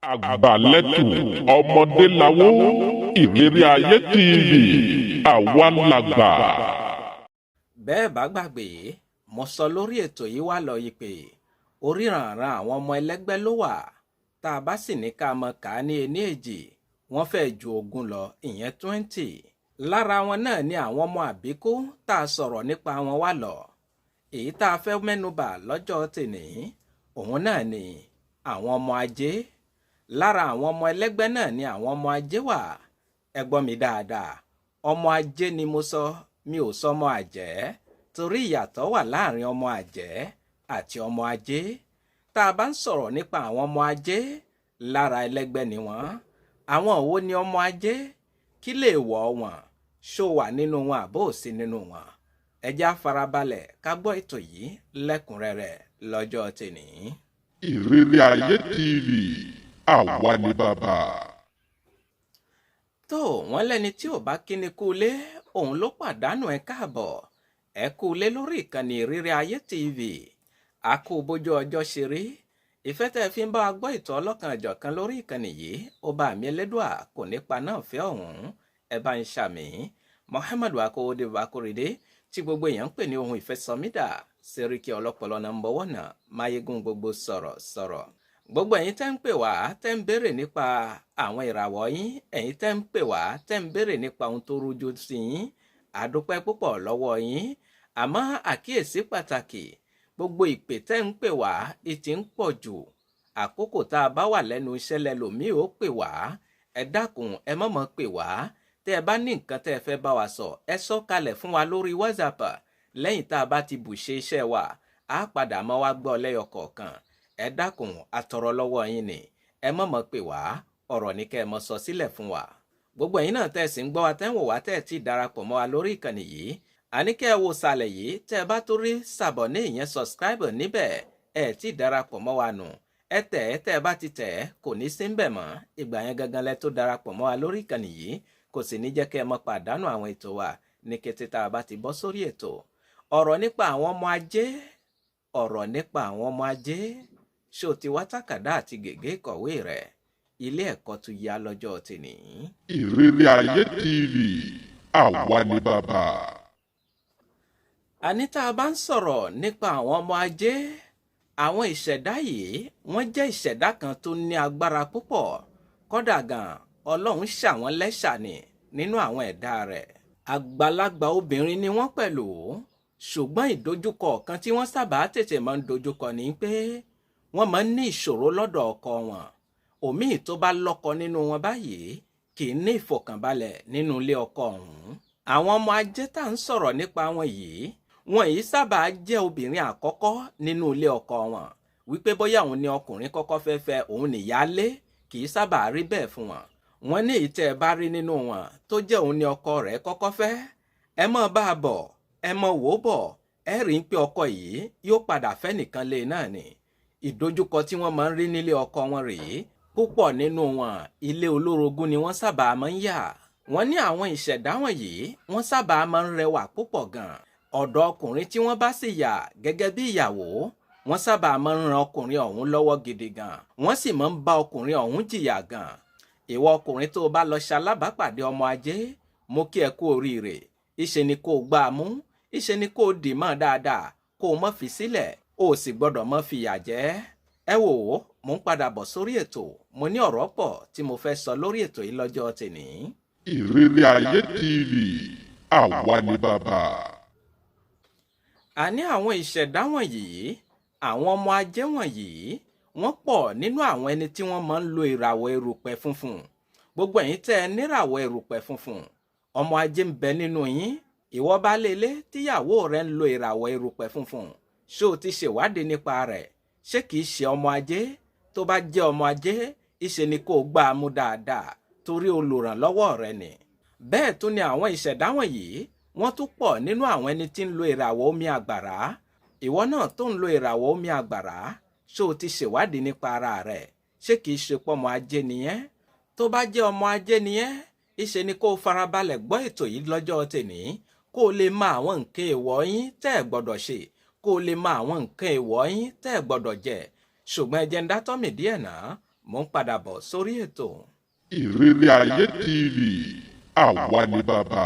Àgbàlẹ́tù ọmọdé lawó. Ìrírí Ayé TV, àwa làgbà. Bẹ́ẹ̀ bá gbàgbé, mo sọ lórí ètò yìí wá lọ yìí pé oríranran àwọn ọmọ ẹlẹ́gbẹ́ ló wà. Tá a bá sì ní ká mọ ká ní ení èjì, wọ́n fẹ́ẹ́ ju 20 lọ, ìyẹn 20. Lára wọn náà ni àwọn ọmọ àbíkú tá a sọ̀rọ̀ nípa wọn wá lọ. Èyí tá a fẹ́ mẹ́nubà lọ́jọ́ tèní, òun náà ni àwọn ọmọ ajé. Lára àwọn ọmọ ẹlẹ́gbẹ́ náà ni àwọn ọmọ ajé wà. Ẹ gbọ́ mi dáadáa, ọmọ ajé ni mo sọ, mi ò sọmọ àjẹ́, torí ìyàtọ̀ wà láàrin ọmọ àjẹ́ àti ọmọ ajé. Tá a bá ń sọ̀rọ̀ nípa àwọn ọmọ ajé, lára ẹlẹ́gbẹ́ ni wọ́n. Àwọn wo ni ọmọ ajé? Kí lè wọ̀ wọ́n? Ṣó wà nínú wọn àbó ò sí nínú wọn? Ẹ jẹ́ á farabalẹ̀ ká gbọ́ ètò yìí lẹ́kùnrẹ́rẹ́ lọ́jọ́ tèní. Ìrírí Ayé TV, àwa ni bàbá. Tó wọ́n lẹ́ni tí ò bá kíni kú lé, òun ló pàdánù. Ẹ káàbọ̀, ẹ kú lé lórí ìkànnì Ìrírí Ayé TV. A kú bójú ọjọ́ ṣe rí. Ìfẹ́ tẹ́ fi ń bá wa gbọ́ ìtọ́ ọlọ́kan ọ̀jọ̀kan lórí ìkànnì yìí, ọba mi Elédùà kò nípa náà fẹ́ ọ̀hún. Ẹ bá ń ṣàmì. Muhammadu Akówódé Bakorede tí gbogbo èèyàn ń pè ní ohun ìfẹsọmídà Sẹ́ríkì ọlọ́pọlọ number one, máyégún gbogbo sọ̀rọ̀ sọ̀rọ̀. Gbogbo ẹ̀yin tẹ́ ń pè wá, tẹ́ ń béèrè nípa àwọn ìràwọ̀ yín, ẹ̀yin tẹ́ ń pè wá, tẹ́ ń béèrè nípa ohun tó rújú sí yín, àdúpẹ́ púpọ̀ lọ́wọ́ yín. Àmọ́ àkíyèsí pàtàkì, gbogbo ìpè tẹ́ ń pè wá ìtì ń pọ̀ jù. Àkókò tá a bá wà lẹ́nu iṣẹ́ lẹ́lòmíì ó pè wá. Ẹ dákun, ẹ má mọ̀ pè wá. Tẹ́ ẹ bá ní nǹkan tẹ́ ẹ fẹ́ bá wa sọ, ẹ sọ kalẹ̀ fún wa lórí WhatsApp. Lẹ́yìn tá a bá ti bù ṣe iṣẹ́ wa, á padà mọ́ wá gbọ́ lẹ́yọ kọ̀ọ̀kan. Ẹ dákun, atọrọ lọ́wọ́ yín ni, ẹ má mọ̀ pè wá. Ọ̀rọ̀ ní kẹ́ ẹ mọ̀ sọ sílẹ̀ fún wa. Gbogbo ẹ̀yin náà tẹ́ ẹ sì ń gbọ́ wa, tẹ́ ń wò wá, tẹ́ ẹ ti darapọ̀ mọ́ wa lórí ìkànnì yìí, àní kẹ́ ẹ wo sàlẹ̀ yìí, tẹ́ ẹ bá tó rí sàbọ̀ ní ìyẹn subscribe níbẹ̀, ẹ ti darapọ̀ mọ́ wa nù. Ẹ tẹ̀ ẹ, tẹ́ ẹ bá ti tẹ̀ ẹ́, kò ní sí ń bẹ̀ mọ́. Ìgbà yẹn gangan lẹ tó darapọ̀ mọ́ wa lórí ìkànnì yìí. Kò sì ní jẹ́ kẹ́ ẹ mọ́ pàdánù àwọn ètò wa ní kété tá a bá ti bọ́ sórí ètò. Ọ̀rọ̀ nípa àwọn ọmọ ajé, ọ̀rọ̀ nípa àwọn ọmọ ajé. Ṣé o ti wá tákàdá àti gègé ìkọ̀wé rẹ̀? Ilé ẹ̀kọ́ tún yá lọ́jọ́ tèní. Ìrírí Ayé TV, àwa ni bàbá. Àní tá a bá ń sọ̀rọ̀ nípa àwọn ọmọ ajé, àwọn ìṣẹ̀dá yìí, wọ́n jẹ́ ìṣẹ̀dá kan tó ní agbára púpọ̀. Kódà gan, Ọlọ́run ṣàwọn lẹ́ṣà ni nínú àwọn ẹ̀dá rẹ̀. Àgbàlagbà obìnrin ni wọ́n pẹ̀lú, ṣùgbọ́n ìdojúkọ kan tí wọ́n sábà tètè máa ń dojúkọ ni pé wọ́n máa ń ní ìṣòro lọ́dọ̀ ọkọ wọn. Òmíì tó bá lọ́kọ nínú wọn báyìí kì í ní ìfọ̀kànbalẹ̀ nínú ilé ọkọ ọ̀hún. Àwọn ọmọ ajé tá à ń sọ̀rọ̀ nípa wọn yìí, wọn yìí sábà jẹ́ obìnrin àkọ́kọ́ nínú ilé ọkọ wọn, wípé bóyá òun ni ọkùnrin kọ́kọ́ fẹ́ fẹ́, òun nìyálé, kì í sábà rí bẹ́ẹ̀ fún wọn. Wọ́n ní ìtẹ́ ẹ bá rí nínú wọn tó jẹ́ òun ni ọkọ rẹ̀ kọ́kọ́ fẹ́, ẹ mọ́ bá a bọ̀, ẹ mọ́ wò ó bọ̀, ẹ rí i pé ọkọ yìí yóò padà fẹ́ nìkan lé náà ni. Ìdojúkọ tí wọ́n máa ń rí nílé ọkọ wọn rèé. Púpọ̀ nínú wọn, ilé olórogún ni wọ́n sábà máa ń yà. Wọ́n ní àwọn ìṣẹ̀dá wọ̀nyí, wọ́n sábà máa ń rẹwà púpọ̀ gan. Ọ̀dọ̀ ọkùnrin tí wọ́n bá sì yà gẹ́gẹ́ bí ìyàwó, wọ́n sábà máa ń ran ọkùnrin ọ̀hún lọ́wọ́ gidi gan, wọ́n sì máa ń bá ọkùnrin ọ̀hún jìyà gan. Ìwọ ọkùnrin tó o bá lọ ṣalábàápàdé ọmọ ajé, mo kí ẹ kú oríire. Ìṣe ni kó o gbá a mú, ìṣe ni kó o dì mọ́ dáadáa, kó o mọ́ fi sílẹ̀, o sì gbọ́dọ̀ mọ́ fìyà jẹ. Ẹ wò ó, mò ń padà bọ̀ sórí ètò. Mo ní ọ̀rọ̀ pọ̀ tí mo fẹ́ sọ lórí ètò yìí lọ́jọ́ tèní. Ìrírí Ayé TV, àwa ni bàbá. Àní àwọn ìṣẹ̀dá wọ̀nyí, àwọn ọmọ ajé wọ̀nyí, wọ́n pọ̀ nínú àwọn ẹni tí wọ́n máa ń lo ìràwọ̀ erùpẹ̀ funfun. Gbogbo ẹ̀yin tẹ́ ẹ níràwọ̀ erùpẹ̀ funfun, ọmọ ajé ń bẹ nínú yín. Ìwọ bá lélẹ̀ tíyàwó rẹ ń lo ìràwọ̀ erùpẹ̀ funfun, ṣé o ti ṣèwádìí nípa rẹ̀? Ṣé kìí ṣe ọmọ ajé? Tó bá jẹ́ ọmọ ajé, ìṣe ni kó o gbá a mú dáadáa, torí olùrànlọ́wọ́ rẹ ni. Bẹ́ẹ̀ tún ni àwọn ìṣẹ̀dá wọ̀nyí, wọ́n tún pọ̀ nínú àwọn ẹni tí ń lo ìràwọ̀ omi àgbàrá. Ìwọ náà tó ń lo ìràwọ̀ omi àgbàrá, ṣé o ti ṣèwádìí nípa ara rẹ̀? Ṣé kìí ṣe pọ́mọ ajé nìyẹn? Tó bá jẹ́ ọmọ ajé nìyẹn, ìṣe ni kó o farabalẹ̀ gbọ́ ètò yìí lọ́jọ́ tèní, kó o lè mọ àwọn nǹkan èèwọ̀ yín tẹ́ ẹ̀ gbọ́dọ̀ ṣe, kó o lè mọ àwọn nǹkan èèwọ̀ yín tẹ́ ẹ̀ gbọ́dọ̀ jẹ. Ṣùgbọ́n ẹ jẹ́ ń dátọ́ mi díẹ̀ náà. Mò ń padà bọ̀ sórí ètò. Ìrírí Ayé TV, àwa ni bàbá.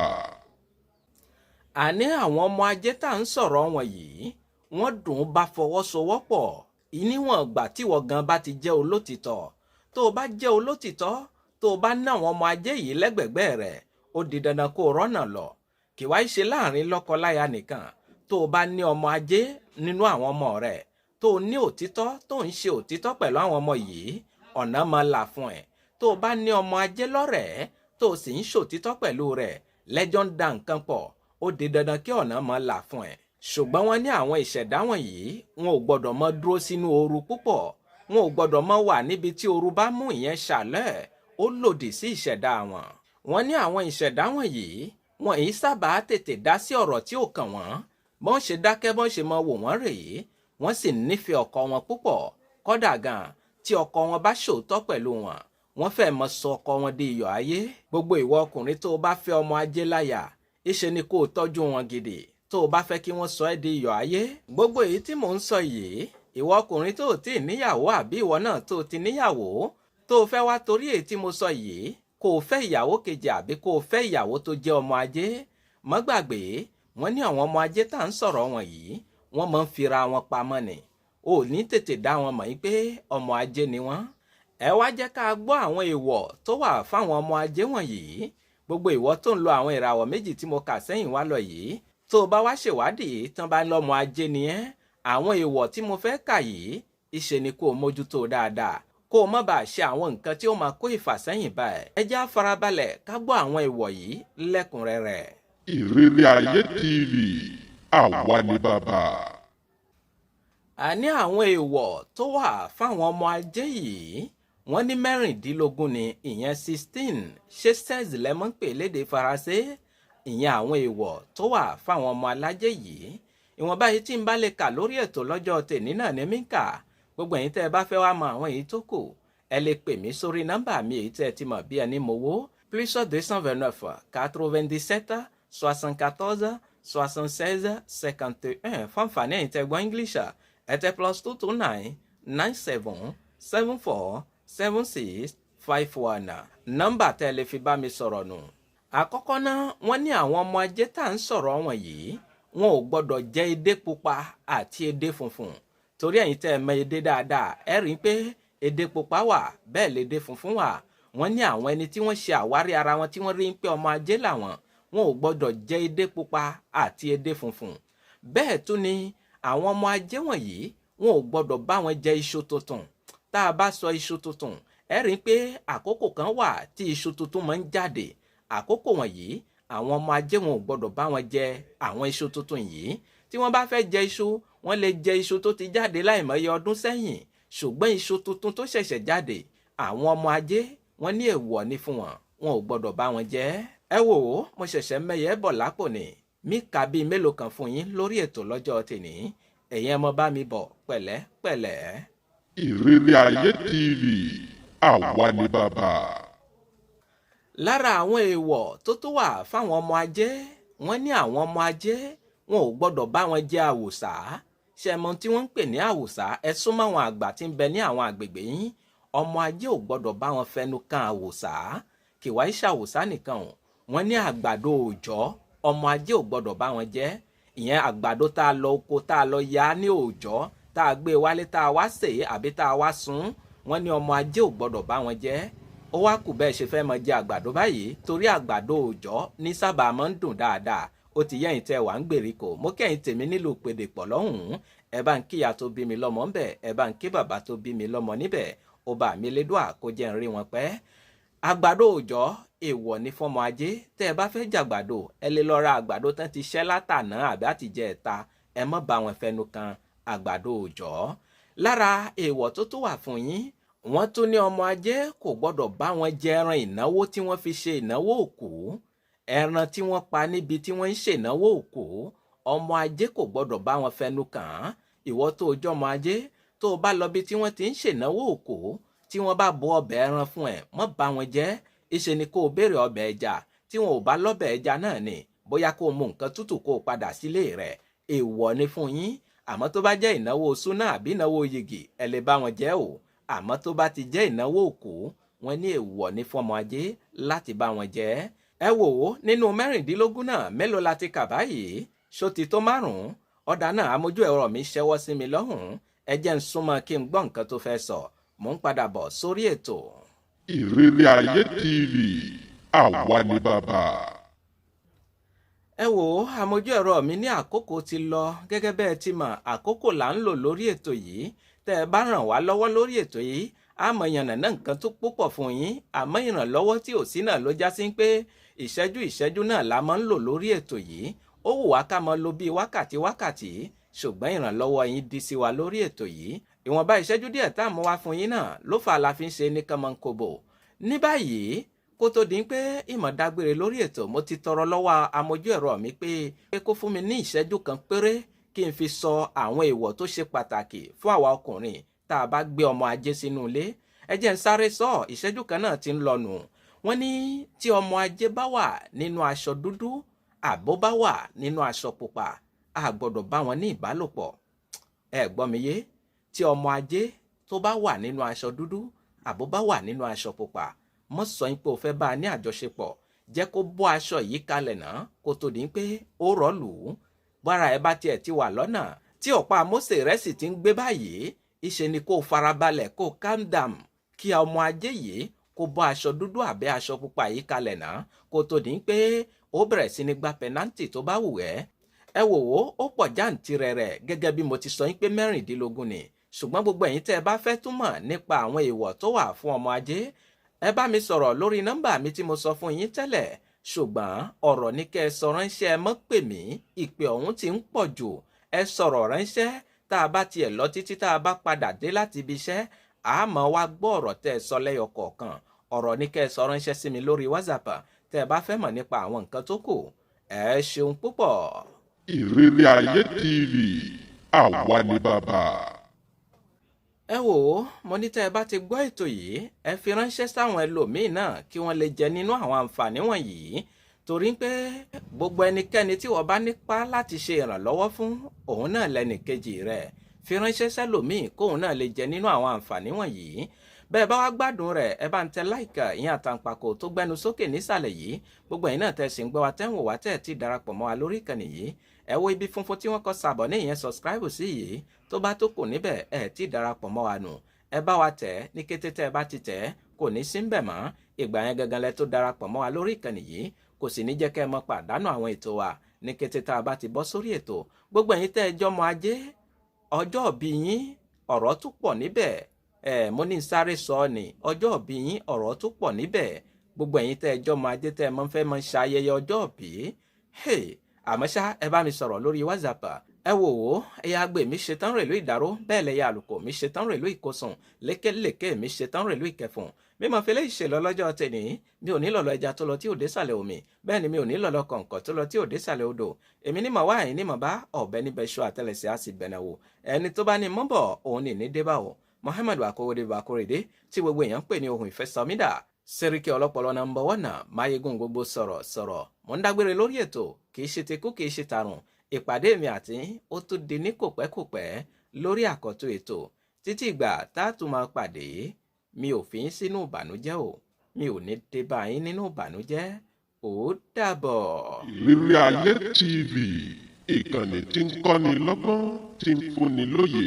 Àní àwọn ọmọ ajé tá à ń sọ̀rọ̀ wọn yìí, wọ́n dùn ún bá fọwọ́sowọ́pọ̀ níwọ̀n ìgbà tíwọ gan bá ti jẹ́ olótìtọ́. Tó o bá jẹ́ olótìtọ́, tó o bá ná àwọn ọmọ ajé yìí lẹ́gbẹ̀gbẹ́ rẹ̀, ó di dandan kó o rọ́nà lọ. Kì wá ṣe láàrin lọ́kọ-láya nìkan. Tó o bá ní ọmọ ajé nínú àwọn ọmọ rẹ̀, tó o ní òtítọ́, tó ń ṣe òtítọ́ pẹ̀lú àwọn ọmọ yìí, ọ̀nà máa là fún ẹ. Tó o bá ní ọmọ ajé lọ́rẹ̀ẹ́, tó o sì ń ṣòtítọ́ pẹ̀lú rẹ̀, lẹ́jọ́ ń da nǹkan pọ̀, ó di dandan kí ọ̀nà máa là fún ẹ. Ṣùgbọ́n wọ́n ní àwọn ìṣẹ̀dá wọ̀nyí, wọn ò gbọ́dọ̀ mọ dúró sínú ooru púpọ̀, wọn ò gbọ́dọ̀ mọ wà níbi tí ooru bá mú, ìyẹn ṣàlẹ̀, ó lòdì sí ìṣẹ̀dá wọn. Wọ́n ní àwọn ìṣẹ̀dá wọ̀nyí, wọn yìí sábà tètè dá sí ọ̀rọ̀ tí ò kàn wọ́n. Bọ́n ṣe dákẹ́, bọ́n ṣe mọ wò wọ́n rèé. Wọ́n sì nífẹ̀ẹ́ ọkọ wọn púpọ̀. Kọ́dà gan, tí ọkọ wọn bá ṣòótọ́ pẹ̀lú wọn, wọ́n fẹ́ mọ sọ ọkọ wọn di iyọ̀ ayé. Gbogbo ìwọ ọkùnrin tó o bá fẹ́ ọmọ ajé láyà, ìṣe ni kó o tọ́jú wọn gidi, tó o bá fẹ́ kí wọ́n sọ ẹ́ di iyọ̀ ayé. Gbogbo èyí tí mò ń sọ yìí, ìwọ ọkùnrin tó o tí ì níyàwó àbí ìwọ náà tó o ti níyàwó, tó o fẹ́ wá torí èyí tí mo sọ yìí kó o fẹ́ ìyàwó kejì àbí kó o fẹ́ ìyàwó tó jẹ́ ọmọ ajé, má gbàgbé, wọ́n ní àwọn ọmọ ajé tá à ń sọ̀rọ̀ wọn yìí, wọ́n máa ń fira wọn pamọ́ ni. Ò ní tètè dá wọn mọ̀ pé ọmọ ajé ni wọ́n. Ẹ wá jẹ́ ká gbọ́ àwọn èèwọ̀ tó wà fáwọn ọmọ ajé wọ̀nyí. Gbogbo ìwọ tó ń lo àwọn ìràwọ̀ méjì tí mo kà sẹ́yìn wá lọ yìí, tó o bá wá ṣèwádìí tán bá lọ́mọ ajé ni ẹ́, àwọn èèwọ̀ tí mo fẹ́ kà yìí, ìṣe ni kó o mójútó dáadáa, kó o má bàa ṣe àwọn nǹkan tí ó máa kó ìfàsẹ́yìn bá ẹ. Ẹ jẹ́ á farabalẹ̀ ká gbọ́ àwọn èèwọ̀ yìí lẹ́kùnrẹ́rẹ́. Ìrírí Ayé TV, àwa ni bàbá. Àní àwọn èèwọ̀ tó wà fáwọn ọmọ ajé yìí, wọ́n ní 16 ni, ìyẹn 16. Ṣé 16 lẹ́mọ́ ń pè lédè Faransé? Ìyẹn àwọn èèwọ̀ tó wà fáwọn ọmọ alájẹ yìí. Ìwọ̀nba yìí tí ń bá lè kà lórí ètò lọ́jọ́ tèmi náà ní mí kà. Gbogbo ẹ̀yin tẹ́ ẹ bá fẹ́ wá mọ àwọn èyí tó kù, ẹ lè pè mí sórí nọ́mbà mi, èyí tẹ́ ẹ ti mọ̀ bí ẹni mowó, +229 97 74 76 51. Fáǹfààní ẹ̀yin tẹ́ gbọ́ English, ẹ tẹ +229 97 74 76 51. Nọ́mbà tẹ́ ẹ lè fi bá mi sọ̀rọ̀ nù. Àkọ́kọ́ náà, wọ́n ní àwọn ọmọ ajé tá à ń sọ̀rọ̀ wọn yìí, wọn ò gbọ́dọ̀ jẹ edé pupa àti edé funfun. Torí ẹ̀yin tẹ́ ẹ mọ edé dáadáa, ẹ rí i pé edé pupa wà, bẹ́ẹ̀ lédè funfun wà. Wọ́n ní àwọn ẹni tí wọ́n ṣe àwárí ara wọn, tí wọ́n rí i pé ọmọ ajé làwọn, wọn ò gbọ́dọ̀ jẹ edé pupa àti edé funfun. Bẹ́ẹ̀ tún ni àwọn ọmọ ajé wọ̀nyí, wọn ò gbọ́dọ̀ bá wọn jẹ iṣu tuntun. Tá a bá sọ iṣu tuntun, ẹ rí i pé àkókò kan wà tí iṣu tuntun máa ń jáde. Àkókò wọ̀nyí, àwọn ọmọ ajé wọn ò gbọ́dọ̀ bá wọn jẹ àwọn iṣu tuntun yìí. Tí wọ́n bá fẹ́ jẹ iṣu, wọ́n lè jẹ iṣu tó ti jáde láìmọye ọdún sẹ́yìn, ṣùgbọ́n iṣu tuntun tó ṣẹ̀ṣẹ̀ jáde, àwọn ọmọ ajé, wọ́n ní èèwọ̀ ni fún wọn, wọn ò gbọ́dọ̀ bá wọn jẹ. Ẹ wò ó, mo ṣẹ̀ṣẹ̀ mẹ́yẹ bọ̀ lápò ni mí kà bíi mélòó kan fún yín lórí ètò lọ́jọ́ tèní. Ẹ̀yin ẹ mọ bá mi bọ̀ pẹ̀lẹ́pẹ̀lẹ́. Ìrírí Ayé TV, àwa ni bàbá. Lára àwọn èèwọ̀ tó tó wà fáwọn ọmọ ajé, wọ́n ní àwọn ọmọ ajé, wọn ò gbọ́dọ̀ bá wọn jẹ àwùsá. Ṣe mọ tí wọ́n ń pè ní àwùsá? Ẹ súnmọ́ àwọn àgbà tí ń bẹ ní àwọn àgbègbè yín. Ọmọ ajé ò gbọ́dọ̀ bá wọn fẹnu kan àwùsá. Kì wá ṣàwùsá nìkan o, wọ́n ní àgbàdo òòjọ́, ọmọ ajé ò gbọ́dọ̀ bá wọn jẹ. Ìyẹn àgbàdo tá a lọ oko, tá a lọ ya ní òòjọ́, tá a gbé wálé, tá a wá sè é àbí tá a wá sun, wọ́n ní ọmọ ajé ò gbọ́dọ̀ bá wọn jẹ. Ó wá kù bẹ́ẹ̀ ṣe fẹ́ mọ jẹ àgbàdo báyìí, torí àgbàdo òòjọ́ ní sábà máa ń dùn dáadáa. Ó ti yẹ́yìn tẹ́ wà ń gbèríko, mo kẹ́yìn tèmi nílùú Pèdèpọ̀ lọ́hùn-ún. Ẹ bá ń kíyà tó bí mi lọ́mọ ńbẹ̀, ẹ bá ń kí bàbá tó bí mi lọ́mọ níbẹ̀. Ọba mi lédùá kó jẹ́ ń rí wọn pẹ́. Àgbàdo òòjọ́, èèwọ̀ ní fọ́mọ ajé. Tẹ́ ẹ bá fẹ́ jàgbàdo, ẹ lè lọ ra àgbàdo tán ti ṣẹ́ látàná àbí àtijẹ́ ẹ̀ta. Ẹ má bá wọn fẹnu kan àgbàdo òòjọ́. Lára èèwọ̀ tó tún wà fún yín, wọ́n tún ní ọmọ ajé kò gbọ́dọ̀ bá wọn jẹ ẹran ìnáwó tí wọ́n fi ṣe ìnáwó òkú. Ẹran tí wọ́n pa níbi tí wọ́n ń ṣènáwó òkú, ọmọ ajé kò gbọ́dọ̀ bá wọn fẹnu kàn án. Ìwọ tó o jọmọ ajé, tó o bá lọ bí tí wọ́n ti ń ṣènáwó òkú, tí wọ́n bá bu ọbẹ̀ ẹran fún ẹ, mọ́ bá wọn jẹ. Ìṣe ni kó o béèrè ọbẹ̀ ẹja. Tí wọn ò bá lọ́bẹ̀ ẹja náà ni, bóyá kó o mu nǹkan tútù kó o padà sílé rẹ̀. Èèwọ̀ ni fún yín. Àmọ́ tó bá jẹ́ ìnáwó súná àbí ìnáwó yìgì, ẹ lè bá wọn jẹ o. Àmọ́ tó bá ti jẹ́ ìnáwó òkú, wọ́n ní èèwọ̀ ní fọ́mọ ajé láti bá wọn jẹ. Ẹ wò ó, nínú 16 náà, mélòó la ti kà báyìí? Ṣó ti tó 5? Ọ̀dà náà, amójú ẹ̀rọ mi ṣẹ́wọ́ sí mi lọ́hùn-ún. Ẹ jẹ́ ń súnmọ́ kí n gbọ́ nǹkan tó fẹ́ sọ. Mò ń padà bọ̀ sórí ètò. Ìrírí Ayé TV, àwa ni bàbá. Ẹ wò ó, amójú ẹ̀rọ mi ní àkókò ti lọ. Gẹ́gẹ́ bẹ́ẹ̀ ti mọ̀, àkókò là ń lò lórí ètò yìí. Tẹ́ ẹ bá ràn wá lọ́wọ́ lórí ètò yìí, àmọ́ yànnàná nǹkan tó púpọ̀ fún yín. Àmọ́ ìrànlọ́wọ́ tí ò sí náà ló já sí pé ìṣẹ́jú ìṣẹ́jú náà la máa ń lò lórí ètò yìí. Ó wù wá ká máa lo bíi wákàtí wákàtí, ṣùgbọ́n ìrànlọ́wọ́ yín dí sí wa lórí ètò yìí. Ìwọ̀nba ìṣẹ́jú díẹ̀ tá à mú wá fún yín náà ló fà la fi ń ṣe ní kánmọ́nkóbò. Ní báyìí, kó tó di pé ìmọ̀ dágbére lórí ètò, mo ti tọrọ lọ́wọ́ amójú ẹ̀rọ mi pé kó fún mi ní ìṣẹ́jú kan péré kí n fi sọ àwọn èèwọ̀ tó ṣe pàtàkì fún àwa ọkùnrin tá a bá gbé ọmọ ajé sínú ilé. Ẹ jẹ́ n sáré sọ, ìṣẹ́jú kan náà ti ń lọ nù. Wọ́n ní tí ọmọ ajé bá wà nínú aṣọ dúdú àbó bá wà nínú aṣọ pupa, a gbọ́dọ̀ bá wọn ní ìbálòpọ̀. Ẹ gbọ́ mi yé? Tí ọmọ ajé tó bá wà nínú aṣọ dúdú àbó bá wà nínú aṣọ pupa, mọ́ sọ yín pé o fẹ́ bá a ní àjọṣepọ̀. Jẹ́ kó bọ́ aṣọ yìí kalẹ̀ náà kó tó di pé ó rọ́ lù ú. Bára ẹ bá tiẹ̀ ti wà lọ́nà tí ọ̀pá Mósè rẹ̀ sì ti ń gbé báyìí, ìṣe ni kó farabalẹ̀, kó calm down, kí ọmọ ajé yìí kó bọ́ aṣọ dúdú àbẹ́ aṣọ pupa yìí kalẹ̀ náà kó tó di pé ó bẹ̀rẹ̀ sí ní gba pẹ̀nántì tó bá wù ẹ́. Ẹ wò ó, ó pọ̀ jáǹtirẹrẹ gẹ́gẹ́ bí mo ti sọ yín pé 16 ni. Ṣùgbọ́n gbogbo ẹ̀yin tẹ́ ẹ bá fẹ́ túmọ̀ nípa àwọn èèwọ̀ tó wà fún ọmọ ajé, ẹ bá mi sọ̀rọ̀ lórí nọ́mbà mi tí mo sọ fún yín tẹ́lẹ̀. Ṣùgbọ́n ọ̀rọ̀ ní kẹ́ ẹ sọ ránṣẹ́, ẹ mọ́ pè mí, ìpè ọ̀hún ti ń pọ̀ jù. Ẹ sọ̀rọ̀ ránṣẹ́, tá a bá tiẹ̀ lọ títí tá a bá padà dé láti ibi iṣẹ́, a máa wá gbọ́ ọ̀rọ̀ tẹ́ ẹ sọ lẹ́yọ kọ̀ọ̀kan. Ọ̀rọ̀ ní kẹ́ ẹ sọ ránṣẹ́ sí mi lórí WhatsApp tẹ́ ẹ bá fẹ́ mọ̀ nípa àwọn nǹkan tó kù. Ẹ ṣeun púpọ̀. Ìrírí Ayé TV, àwa ni bàbá. Ẹ wò ó, mo ní tẹ́ ẹ bá ti gbọ́ ètò yìí, ẹ fi ránṣẹ́ sáwọn ẹlòmíín náà kí wọ́n lè jẹ nínú àwọn àǹfààní wọ̀nyí, torí pé gbogbo ẹnikẹ́ni tí wọ́n bá nípa láti ṣe ìrànlọ́wọ́ fún, òun náà lẹ́nìkejì rẹ̀. Fi ránṣẹ́ sẹ́lòmíín kóun náà lè jẹ nínú àwọn àǹfààní wọ̀nyí. Bẹ́ẹ̀ bá wá gbádùn rẹ̀, ẹ bá ń tẹ láìka, ìyẹn àtàǹpàkò tó gbẹnu sókè nísàlẹ̀ yìí. Gbogbo ẹ̀yin náà tẹ́ sì ń gbọ́ wa, tẹ́ ń wò wá, tẹ́ ẹ̀ tí darapọ̀ mọ́ wa lórí ìkànnì yìí, ẹ wo ibi funfun tí wọ́n kọ sàbọ̀ ní ìyẹn subscribe sí yìí. Tó bá tó kù níbẹ̀, ẹ tí darapọ̀ mọ́ wa nù. Ẹ bá wa tẹ̀ ní kété tẹ́ ẹ bá ti tẹ̀, kò ní sí ń bẹ̀ mọ́. Ìgbà yẹn gangan lẹ tó darapọ̀ mọ́ wa lórí ìkànnì yìí, kò sì ní jẹ́ kẹ́ ẹ mọ́ pàdánù àwọn ètò wa ní kété tá a bá ti bọ́ sórí ètò. Gbogbo ẹ̀yin tẹ́ ẹ jọmọ ajé, ọjọ́ ìbí yín ọ̀rọ̀ tún pọ̀ níbẹ̀. Ẹ mo ní sáré sọ ni, ọjọ́ ìbí yín ọ̀rọ̀ tún pọ̀ níbẹ̀. Gbogbo ẹ̀yin tẹ́ ẹ jọmọ ajé tẹ́ ẹ mọ́ fẹ́ mọ́ ṣayẹyẹ ọjọ́ ìbí, àmọ́ ṣá, ẹ bá mi sọ̀rọ̀ lórí WhatsApp. Ẹ wò ó, ẹ̀yà àgbè mi ṣetán rèlú ìdáró, bẹ́ẹ̀ lẹ́yà àlùkò mi ṣetán rèlú ìkosùn, lékelèké mi ṣetán rèlú ìkẹfùn. Mímọ fẹlẹ́ ìṣèlọ lọ́jọ́ tèní, mi ò ní lọ̀lọ̀ ẹja tó lọ tí ò dé sàlẹ̀ omi, bẹ́ẹ̀ ni mi ò ní lọ̀lọ̀ kọ̀ǹkọ̀ tó lọ tí ò dé sàlẹ̀ odò. Èmi ní mọ̀ wá, ẹ̀yìn ní mọ̀ bá, ọ̀bẹ níbẹ̀ ṣọ àtẹlẹsẹ̀ á sì bẹ̀nẹ̀ wò. Ẹni tó bá ní mọ́bọ̀ òun ní ní débà o. Muhammadu Akowode Bakorede tí gbogbo èèyàn ń pè ní ohun ìfẹ́ sọmídà, Sẹ́ríkì ọlọ́pọlọ nọ́mbà 1, máyégún gbogbo sọ̀rọ̀ sọ̀rọ̀. Mò ń dágbére lórí ètò, kì í ṣe tikú kì í ṣe tàrùn. Ìpàdé mi àti ó tún di ní kòpẹ́kòpẹ́ lórí àkọ́tún ètò. Títí ìgbà tá a tún máa pàdé, mi ò fi yín sínú ìbànújẹ́ o, mi ò ní dé bá yín nínú ìbànújẹ́. Ó dàbọ̀. Ìrírí Ayé TV, ìkànnì tí ń kọ́ni lọ́gbọ́n, tí ń fúnni lóye.